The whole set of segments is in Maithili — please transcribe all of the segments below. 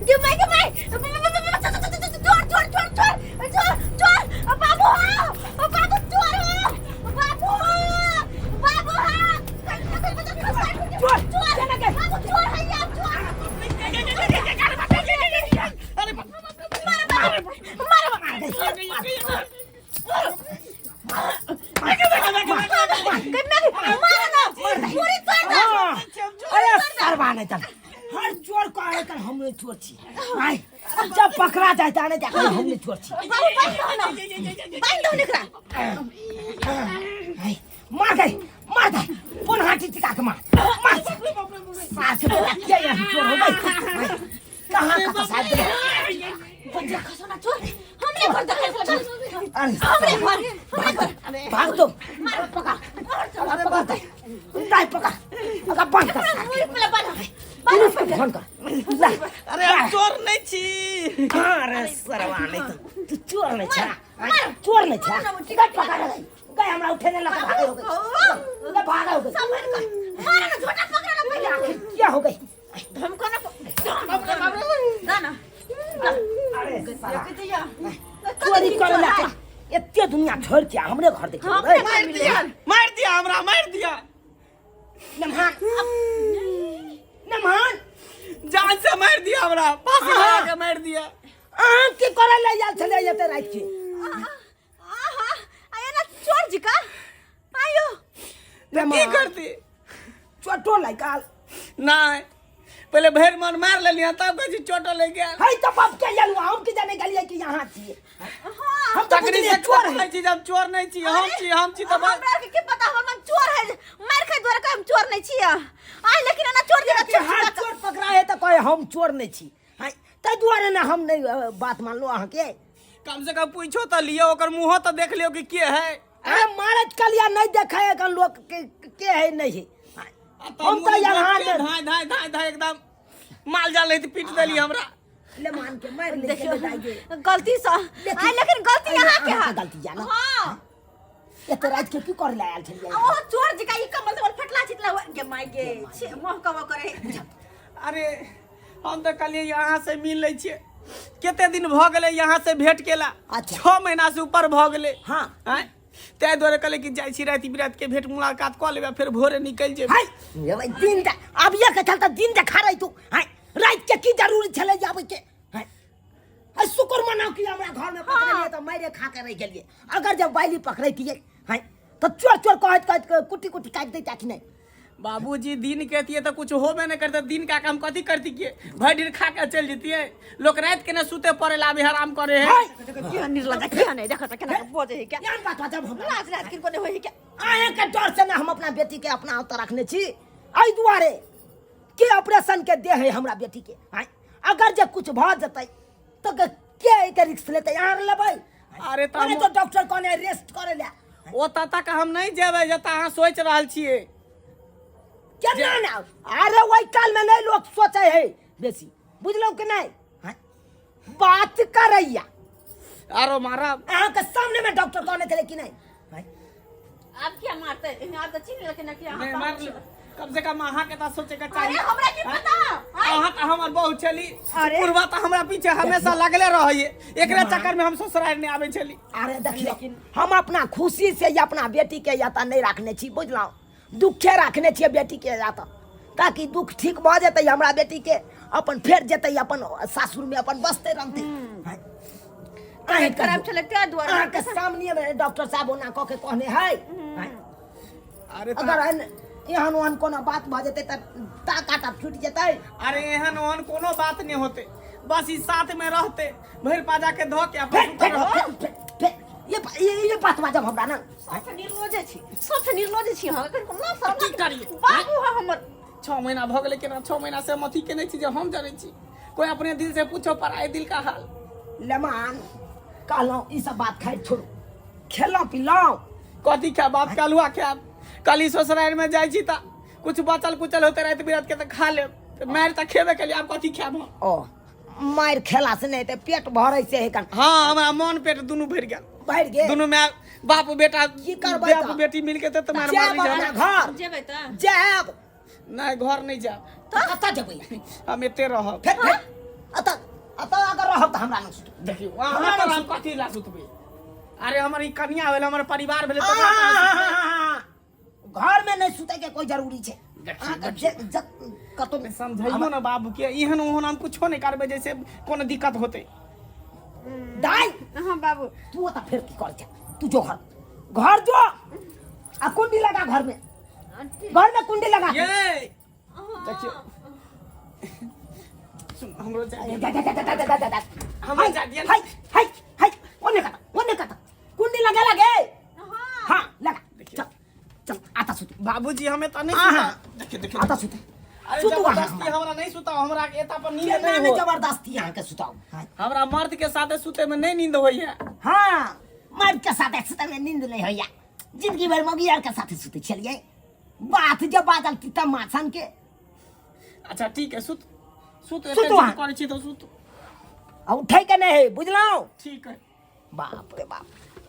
गे my गे my, चोर चोर चोर चोर चोर चोर, बाबू हो बाबू, चोर हो बाबू, बाबू हो, चोर चोर बाबू, चोर है यार, चोर। मारो मारो अरे सरवा नहीं चल, हर चोर को आए कर हमने चोर छी। आय जब पकड़ा जाए ताने जाकर हमने चोर छी। आय मार गई, मार दे पुन हाथी टिका के मार मार। सास के बेटा क्या यहाँ चोर हो गई? आय, कहाँ का साहब दे? अरे भाग दो, पकड़ पकड़ दे, दाई पकड़, अगर बंद कर, पुलिस के फोन कर ला। अरे हम चोर नहीं छी। अरे सरवा नहीं तो तू चोर नहीं छा, चोर नहीं छा। गई पकड़ गई, गई हमरा उठे नहीं लगा, भागे हो गई, गई भागे हो गई। आखिर क्या हो गई? अरे साला चोरी करे ला एते दुनिया छोड़ के हमरे घर देखे। मार दिया, मार दिया हमरा, मार दिया। नमहान नमहान जान से मार दिया हमरा, फांसी लगा के मार दिया। अहाँ की करे ले आयल छलै एते राति के? चोर जी का आयो। तो की करती? चोटो लागि नहीं, पहले भरि मन मार लेलियै तब कहै छी चोटो लागि गेल। है तो बाप के आयल, हम की जाने गेलियै कि यहाँ छियै। हम तो तकनी बुझलियै से चोर है कहै छी जब चोर नहीं छी हम, छी हम छी तऽ बस। हमरा के की पता हमर मन चोर है, मार खाइ द्वारा हम चोर नहीं छियै आ, लेकिन एना चोर जगह कि हर चोर पकड़ा है तऽ कहे हम चोर नहीं छी। है ताहि दुआरे ने हम नहीं बात मानलहुँ अहाँके। कम से कम पूछो तऽ लियौ, ओकर मुँहो तऽ देख लियौ कि के है। अरे मारत कलिया नहीं देखा है एखन लोग के है नहीं है। आ तब हम तऽ मुँह यहाँ देख के धाय धाय धाय धाय एकदम माल जाल रही पीट देली हमरा। ले मान के मार ले। देखियो के दाई गलती से आ, लेकिन गलती यहाँ के अहाँके है। गलती या ना। हां। एते रात के की करे ला आयल छलियै? ओ चोर जी का ई कमल से फटला छितला हुआ गे my गे, छे मोह कवा करे। अरे हम तऽ कहलियै यहाँ से मिल लै छियै, कते दिन भऽ गेलै यहाँ से भेंट केला। अच्छा। 6 महीना से ऊपर भऽ गेलै। हाँ। आँय, ताहि दुआरे कहलियै कि जाइ छी राति बिराति के भेंट मुलाकात कऽ लेबै, फेर भोरे निकलि जेबै। हाय ये भाई, दिन दे अब ये के चलता दिन देखा रही तू। हाय रात के की जरूरी छले जाबै के? हाय हाय शुक्र मनाओ कि हमरा घर में पकड़लियै तऽ मारे खा के रहि गेलियै। अगर जब बाइली पकड़ैतियै हाय तऽ चोर चोर कहैत कहैत के कुट्टी कुट्टी काटि दैता कि नहि? बाबूजी दिन के अथिए तऽ कुछ होबे नहि करते, दिन का काम कथी करती के भरि दिन खा के चलि जतियै। लोक राति के ने सुते पड़े ला, अभी हराम करे है। हाय किया निर्लज्ज किया नहीं देखत केना के बजे है क्या? एहन बात जब हमरा लाज लाज किनको नहीं होय है क्या? अहें के डर से ने हम अपना बेटी के अपना ओतऽ रखने छी, एहि दुआरे के ऑपरेशन के दे है हमरा बेटी के। आँय, अगर जे कुछ भऽ जेतै तऽ के एहिके रिस्क लेतै? अहाँ लेबै? अरे तऽ ओने तो डॉक्टर कहने रेस्ट करे ले। ओतऽ तक हम नहि जेबै जतऽ अहाँ सोचि रहल छियै। केना ने? अरे ओहि काल में नहीं लोग सोचे है बेसी, बुझलहुँ कि नहीं? आँय, बात करैया आरो मारब। अहाँ के सामने में डॉक्टर कहने छलै कि नहीं? आँय, आब किया मारते? आब तऽ चिन्ह लेलकै ना कि अहाँ नहि बाप मार छी। कम से कम अहाँ के तऽ सोचे के चाही। अरे हमरा की पता? अहाँ तऽ हमर बहू छली। अरे। पूर्वा तऽ हमरा पीछे हमेशा लगले रहैये, एकरे चक्कर में हम ससुराल नहि आबै छली। अरे देखियौ, हम अपना खुशी से या अपना बेटी के या तऽ नहि राखने छी, बुझलहुँ? दुखे राखने छियै बेटी के या तऽ, ताकि दुख ठीक भऽ जेतै हमरा बेटी के, अपन फेर जेतै अपन सासुर में, अपन बसतै रहतै। अहें खराब छलै ताहि दुआरे। अहाँके सामने में डॉक्टर साहब ओना कऽ के कहने है। अरे अगर एहन ओहन कोनो बात भऽ जेतै तऽ टाका टा छूटि जेतै। अरे एहन ओहन कोनो बात नहि होते, बस ई साथ में रहते भरि पाजा के धऽ के अपन सुतल रहते। ये ये बात बाजब हमरा ना। सबसँ निर्लज छी, सबसँ निर्लज छी अहाँ। एखन कोनो शर्म की करियै? बाबू है हमर। 6 महीना भऽ गेलै केना, 6 महीना से हम अथी केने छी जे हम जनै छी। कोई अपने दिल से पूछो पराये दिल का हाल। लेमान कहलहुँ ई सब बात खाइ छोड़ू, खेलहुँ पीलहुँ? कथी खायब बाप के अलुआ खायब? कली ससुराल में जाइ छी तऽ कुछ बचल कुचल होते राति बिरात के तऽ खा लेब, तऽ मारि तऽ खेबे केलियै, आब कथी खायब हम? ओ मारि खेला से नहि तऽ पेट भरै से है। हाँ हमरा मन पेट दुनू भरि गेल। भरि गेल दुनू माय बाप बेटा की करबै बाप तऽ? बेटी मिल के तऽ मारि जायब मारली अपना हमरा। घर जेबै तऽ जायब। नहि, घर नहि जायब। तऽ कतऽ जेबै? हम एते रहब। फेर फेर अतऽ अतऽ अगर रहब तऽ हमरा नहि सुतब। देखियौ, अहाँ पर हम कथी ला सुतबै? अरे, हमर ई कनिया भेल, हमर परिवार भेलै, तकरा पर हम सुतबै। घर में नहीं सुते के कोई जरूरी छै। देखियौ, अहाँके देखियौ। जे कतौ नहि समझैयौ ने बाबू के, एहन ओहन हम कुछो नहि करबै जैसे कोनो दिक्कत होतै। दाइ। हाँ बाबू। तू ओतऽ फेर की करै छै? तू जो घर, घर जो आ कुंडी लगा घर में, घर में कुंडी लगा। ये देखियौ, सुन, हमरो जाय जा जा जा जा जा जा जा। हमरो जाय दिअ। हाय हाय हाय, ओने कता, ओने कता कुंडी लगा लगे। हाँ, लगा। चल चल, आता सुत। बाबूजी, हमें तऽ नहीं आहा। सुता। देखियौ देखियौ। आता सुत। अरे, सुतू अहाँ। जबरदस्ती हमरा नहीं सुताओ, हमरा एता पर नींद केना नहीं ने हो। जबरदस्ती अहाँ के सुताऊ? हाँ। हमरा मर्द के साथे सुते में नहीं नींद होइया। हाँ, मर्द के साथे सुते में नींद नहीं होइया? जिंदगी भर मौगी यार के साथे सुते छलियै, बात जब बादल तीता माछन के। अच्छा ठीक है, सुत सुत। सुतू एते अहाँ। जिद करै छी तऽ सुत। आ उठै के नहीं है, बुझलहुँ? ठीक है। बाप रे बाप,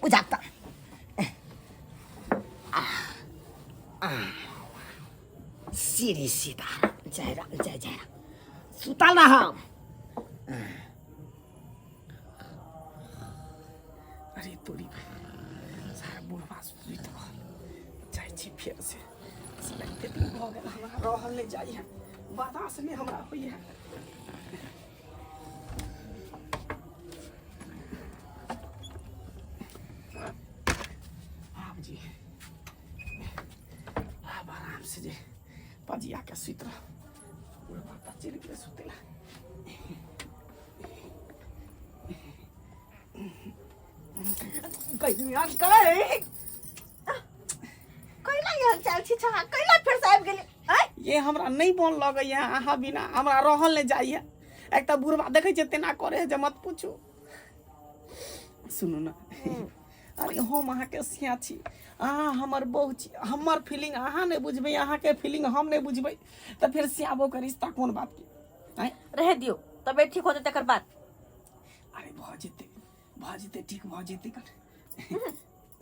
बुझाता। श्री सीताराम, जय राम, जय जय राम। सुतल रहब। अरे तोरी, सारा बुढ़वा सुति रहल। जाइ छी फेर से। साला एते दिन भऽ गेल, हमरा रहल नहि जाइए, बर्दाश्त नहि हमरा होइए। आब जी, आब आराम से जे पजिया के सुति रह। बुढ़वा तऽ चलि गेलै सुतै लए। कहिया गए, कैला यहाँ चाल छी छा, कैला फेर से आबि गेली आय? ये हमरा नहि मोन लगैया, अहाँ बिना हमरा रहल नहि जाइए। एक तऽ बुढ़वा देखै छियै तेना करे है जे मत पूछू। सुनू ने, अरे हम अहाँके सिया छी, अहाँ हमर बहू छी। हमर फीलिंग अहाँ नहि बुझबै, अहाँके फीलिंग हम नहि बुझबै, तऽ फेर सियाबो के रिश्ता कोन बात के आँय? रहे दियौ, तबियत ठीक हो जेतै तकर बाद। अरे भऽ जेतै, भऽ जेतै, ठीक भऽ जेतै। कर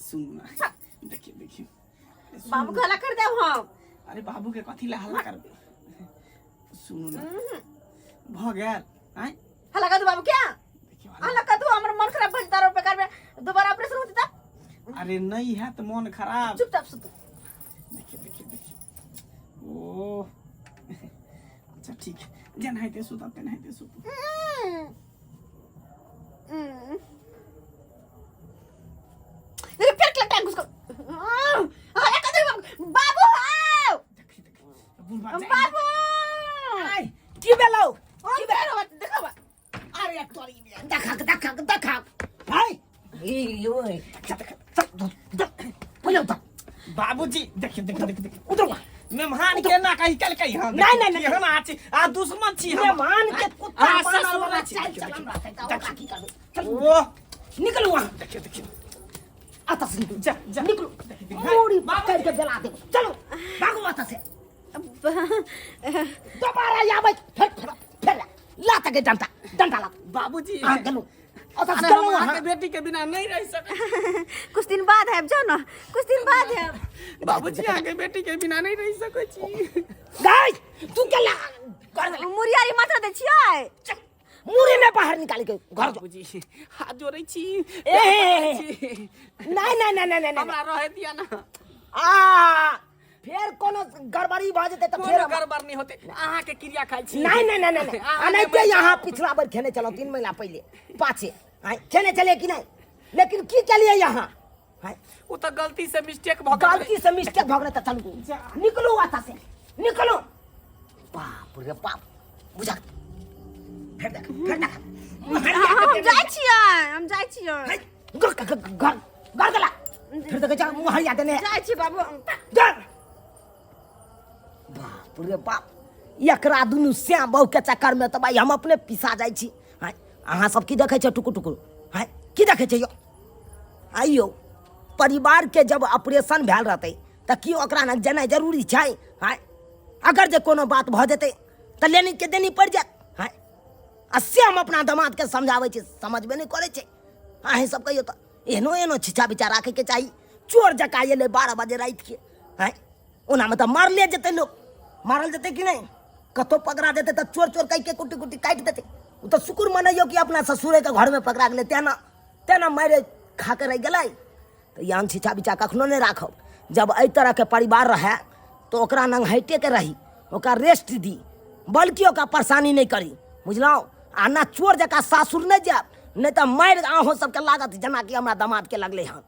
सुनू ने, देखियौ देखियौ, अरे सुनू बाबू के हल्ला कर देब हम। अरे बाबू के कथी लए हल्ला करबै? सुनू ने, भऽ गेल आँय? हल्ला कर दू बाबू क्या? देखियौ, हल्ला हल्ला कर दू, हमर मन खराब भऽ जेतै, बेकार में दोबारा ऑपरेशन होतै तऽ। अरे नहीं है तऽ मोन खराब। चुपचाप सुतू। देखियौ देखियौ देखियौ। ओ अच्छा ठीक है, जेनाहिते सुतब तेनाहिते सुतू। देखियौ, फेर टांग घुस हल्ला कर दू बाबू, बाबू हाउ। देखियौ देखियौ, बुढ़बा जाय। बाबू। आय, की भेलौ? की भेल? देखो। अरे तोरी, देखक देखक देखक, हाय ई ओए, चल चल चल, बोलो तो। बाबूजी, देखियौ देखियौ देखियौ देखियौ। उधर वा। मेहमान के ना कही कल कही हाँ। नहीं, नहीं, नहीं। केहन आ छी, आ दुश्मन छी हम। मेहमान के कुत्ता आ, बनल ससुर वाला छी। चाल देखियौ, चलन देखियौ। रहतै तऽ ओकरा की करबै? चल। ओ निकलू वहाँ। देखियौ देखियौ। अतः से निकलू। जा जा। निकलू। देखियौ। मूड़ी पकड़ के जला देब। चलो, भागू अतः से। दोबारा आबै फेर फेर फेर लात के डंटा, डंटा लात। बाबूजी। अहाँ गेलू अतः से। अरे गेलू हम अहाँ। अहाँके बेटी के बिना नहीं रह सकै। कुछ दिन बाद आबि जाउ ने, कुछ दिन बाद आयब। बाबूजी, अहाँके बेटी के बिना नहीं रह सकै छी। गाय, तू गेला घर गेला। मुरियारी मात्र दै छियै। चल, मुड़ी में बाहर निकाल के घर जो। बाबूजी, हाथ जोड़ै छी। ए, ए, ए, छी। नहीं नहीं नहीं नहीं नहीं। हमरा रहे दिया ना। आ फेर कोनो गड़बड़ी भऽ जेतै तऽ फेर कोनो गड़बड़ नहीं होते, अहाँके क्रिया खाइ छी। नहीं नहीं नहीं नहीं नहीं। अहाँके अनाहिते यहाँ पिछला बेर खेने चलो, 3 महीना पहले पाछे आय खेने चले कि नहीं? लेकिन की केलिए यहाँ आय? ओ तऽ गलती से मिस्टेक भऽ गेल। गलती से मिस्टेक भऽ गेलै तऽ चलू, निकलू अतः से, निकलू। बाप रे बाप, बुझा, फेर देख, फेर देख। हम जाइ छियै, हम जाइ छियै। घर घर घर घर गेला, फेर देख, जा मुहरिया देने। जाइ छी बाबू। जा। बाप रे बाप, एकरा दुनू श्याम बहु के चक्कर में तऽ भाई हम अपने पिसा जाइ छी। आँय, अहाँ सब की देखै छै टुकुर टुकुर? आँय, की देखै छै यौ? आइयो परिवार के जब ऑपरेशन भेल रहतै तऽ की ओकरा लग जेनाइ जरूरी छै? आँय, अगर जे कोनो बात भऽ जेतै तऽ लेनी के देनी पड़ि जायत। आँय, आ से हम अपना दमादके समझाबै छी, समझबे नहि करै छै। अहीं सब कहियौ तऽ, एहनो एहनो छिछा बिछा राखैके चाही? चोर जकाँ एलै 12 बजे रातिके। आँय, ओनामे तऽ मारले जेतै लोक। मारल जेतै कि नहि कतहु पकड़ा जेतै तऽ चोर चोर कहि के कुट्टी कुट्टी काटि देतै ओ तऽ शुक्र मनैयौ कि अपना ससुरेके घरमे पकड़ा गेलै तेना तेना मारे खा के रहि गेलै तऽ ई अनछिछा बिछा कखनो नहि राखब जब एहि तरहके परिवार रहए तऽ ओकरा नंगहैटेके रही ओकरा रेस्ट दी बल्कि ओकरा परेशानी नहि करी बुझलहुँ आ ना चोर जकाँ सासुर नहि जायब नहि तऽ मारि अहूँ सबके लागत जेनाकि हमरा दामादके लगलै हन।